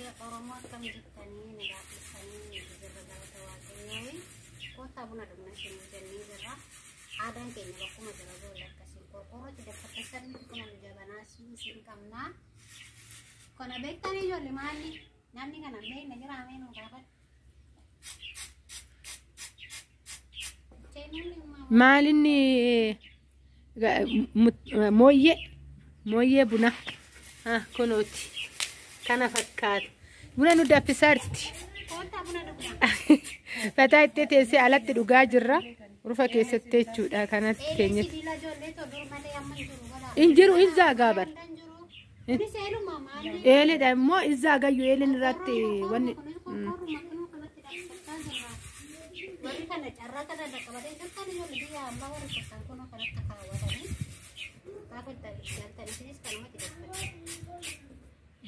Ijoollee Oromoo akkam jirtanii nagaa keessanii jirra galata waaqayyoo. Kottaa buna dhugna isin jennee jirra. Aadaan keenya bakkuma jira ijoollee akkasii qorqorrootti daffattan buna nu jabanaa siin qabna. Kana beektanii ijoollee maali? Namni kana hin beekne jira amee nu gaafadhu. Maalinni mooyyee mooyyee buna kunuuti kana fakkaata. Buna nu danfisaarti. Kottaa buna dhugna. Fataa itti teessee alatti dhugaa jirra. Rufa keessatti jechuudha kanatti Eelee keenyatti. sibiila ijoollee too dur malee amma hin jiru godha. Hin jiru hin zaagaa bara. Hin jiru. Kunis eeluma maali? Eeleedha immoo hin zaagayyuu eeleen irratti wanni. Warri kana carraa kana qabatee jirtan ijoollee biyya ammaa warri turtan kun kanatti kaawwatanii gaafa galtan isinis kanumatti daffattu.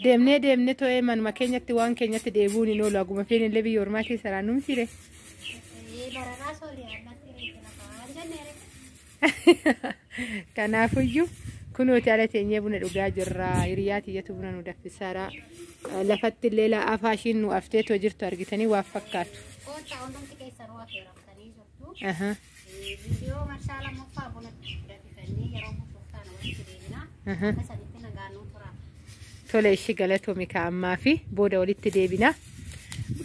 Deemnee deemnee too'ee manuma keenyatti waan keenyatti deebi'uun hin oolu. Aguma feene illee biyya ormaa keessa raannu mitiire. Bararaa soolii allatti reefu lafa waan jenneere. Kanaafuyyuu kunuuti ala teenyee buna dhugaa jirra. Hiriyaa tiyyatu buna nu danfisaara. Lafatti illee afaa ishiin nu aftee too jirtu argitanii waan fakkaatu. Kottaa hundumti keessanuu affeeramtanii jirtu. Aha, Viidiyoo marsaa lammaffaa buna danfifannee yeroo buusuuf taana walitti deebina. aha. Akka sanitti nagaan nuu tura. Tole ishii galatoomi kaa'ammaa fi booda walitti deebina.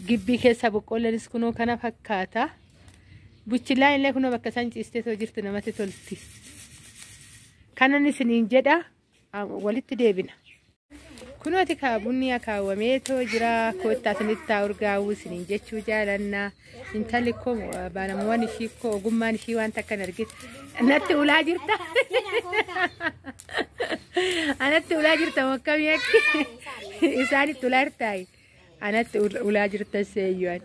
Gibbii keessa boqqolloonis kunoo kana fakkaata. Buchillaan illee kunoo bakka isaan ciistee too jirtu namatti tolti. Kanan isiniin jedha walitti deebina. Kunooti bunni akaawwamee too jira. Koottaa isinitti haa urgaa'u isiniin jechuu jaalanna. Intalli koo baalamuwwan ishii koo ogummaan ishii wanta akkan argite. Natti ulaa jirta. Anatti ulaa jirta akkamii akki isaanitti ulaa jirtaayi. Anatti ulaa jirta seeyyuan.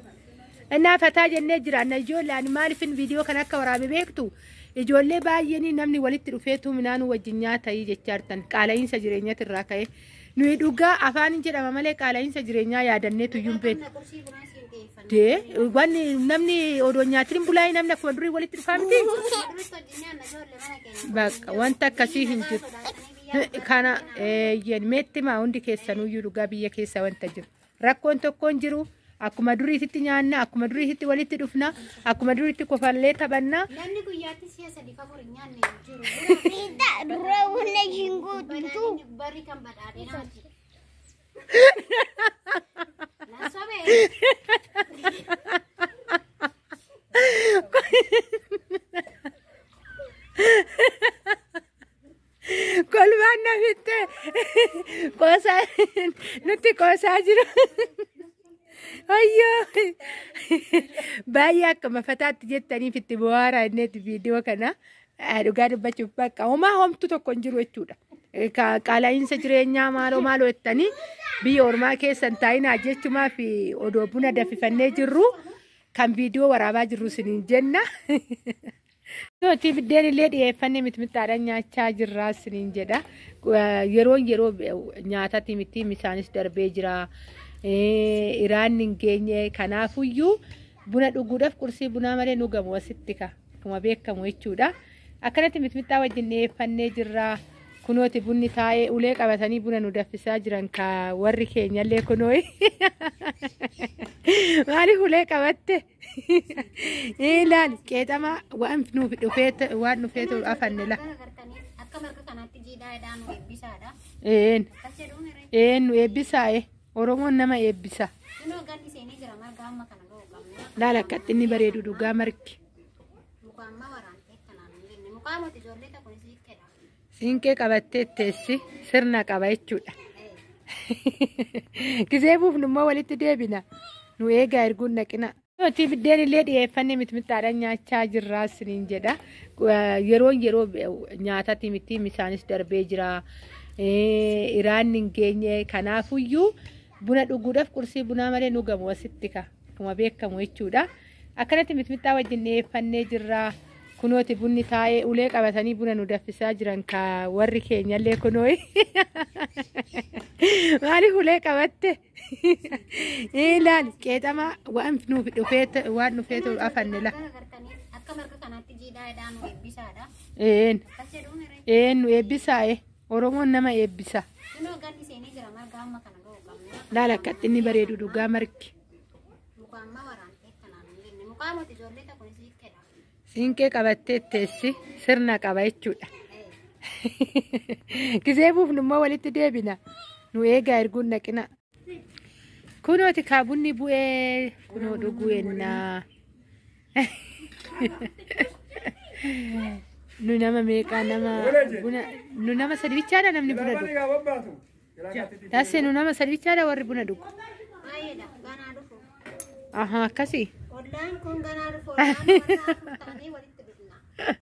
Innaa fataa jennee jira. Anna ijoollee ani maaliifin viidiyoo kana akka waraabe beektu? Ijoollee baay'een namni walitti dhufeetu midhaan wajjin nyaatayii jechaa jirtan. Qaala'iinsa jireenyaati irraa ka'e. Nuyi dhugaa afaan hin jedhama malee qaala'iinsa jireenyaa yaadanneetu iyyuu hin beeknu. Qursii bunaa siin dhiyeeffanna. Dee wanni namni odoo nyaatiin bulaa'ee namni akkuma durii walitti dhufaa miti. Duritti hojii nyaanna ijoollee mana keenya. Bakka wanta akkasii hin jiru. Kana eeyyen meetti maa hundi keessanuyyuu dhugaa biyya keessa wanta jiru. Rakkoon tokko hin jiru. Akkuma duriititti nyaanna, akkuma duriititti walitti dhufna, akkuma duriitti kofallee taphanna. Namni guyyaatti si'a sadii afur hin nyaanne hin jiru. Dura buna hin guutu. Barri kan badhaadhe namatti. Na sobee. Kolfaan na fitte qoosaa nutti qoosaa jiru. Ayyoo baay'ee akka mafataatti jettaniif itti bohaaraa inneeti viidiyoo kana dhugaa dubbachuuf bakka homaa homtu tokko hin jiru jechuudha. Qaala'iinsa jireenyaa maaloo maaloo jettanii biyya ormaa keessan taa'inaa jechumaa fi odoo buna danfifannee jirru kan viidiyoo waraabaa jirru isiniin jenna. Nuti biddeen illee dhiyeeffannee mitmixaadhaan nyaachaa jirra isiniin jedha. Yeroon yeroo nyaatatti miti misaanis darbee jira. Iraan hin geenye kanaafuyyuu buna dhuguudhaaf qursii bunaa malee nu gamu asitti ka akkuma beekamu jechuudha. Akkanatti mitmixaa wajjin dhiyeeffannee jirra. Kunooti bunni taa'ee ulee qabatanii buna nu danfisaa jiran ka warri keenyallee kunooyi. Maaliif ulee qabatte? Ilaali qeexama waan nuuf dhufee waan dhufeetu afanne la. Agartanii akka marga kanaatti jiidhaa jedhaan nu eebbisaadha. Een Akkas jedhuun hiree. een nu eebbisaa'e Oromoon nama eebbisa. Kunoo ganni seenee jira marga amma kana ga'u qabna. Laala akkatti inni bareedu dhugaa margi. Muka amma waraantee kanaan hin jenne. Mukaa miti ijoollee tokko ni siiqqeedha. Siinqee qabattee teessi sirna qaba jechuudha. Gisee buufnu immoo walitti deebina. Nu eegaa erguun naqina. Nuti biddeen illee dhiyeeffannee mitmixaadhaan nyaachaa jirra isiniin jedha. Yeroon yeroo nyaatatti miti misaanis darbee jira. Iraan hin geenye kanaafuyyuu buna dhuguudhaaf qursii bunaa malee nu gamu asitti ka akkuma beekamu jechuudha. Akkanatti mitmixaa wajjin dhiyeeffannee jirra. Kunooti bunni taa'ee ulee qabatanii buna nu danfisaa jiran ka warri keenyallee kunooyi. Maaliif ulee qabatte? Ilaali qeexama waan nuuf dhufee waan dhufeetu afanne la. Agartanii akka marga kanaatti jiidhaa jedhaan nu eebbisaadha. Een Akkas jedhuun hiree. een nu eebbisaa'e Oromoon nama eebbisa. Kunoo ganni seenee jira marga amma kana ga'u qabna. Laala akkatti inni bareedu dhugaa margi. Muka amma waraantee kanaan hin jenne. Mukaa miti ijoollee tokko isii kenna. Siinqee qabattee teessi sirna qaba jechuudha. Gisee buufnu immoo walitti deebina. Nu eegaa erguun naqina. Kunooti kaabunni bu'ee kunoo dhuguu ennaa. Nu nama meeqaa nama buna nu nama sadi bichaadha namni buna dhugu. Taasise nu nama sadi bichaadha warri buna dhugu. Baay'eedha. Ganaa dhufu. Ahaa akkasii. Ollaan kun ganaa dhufu. Ollaan warra afur ta'anii walitti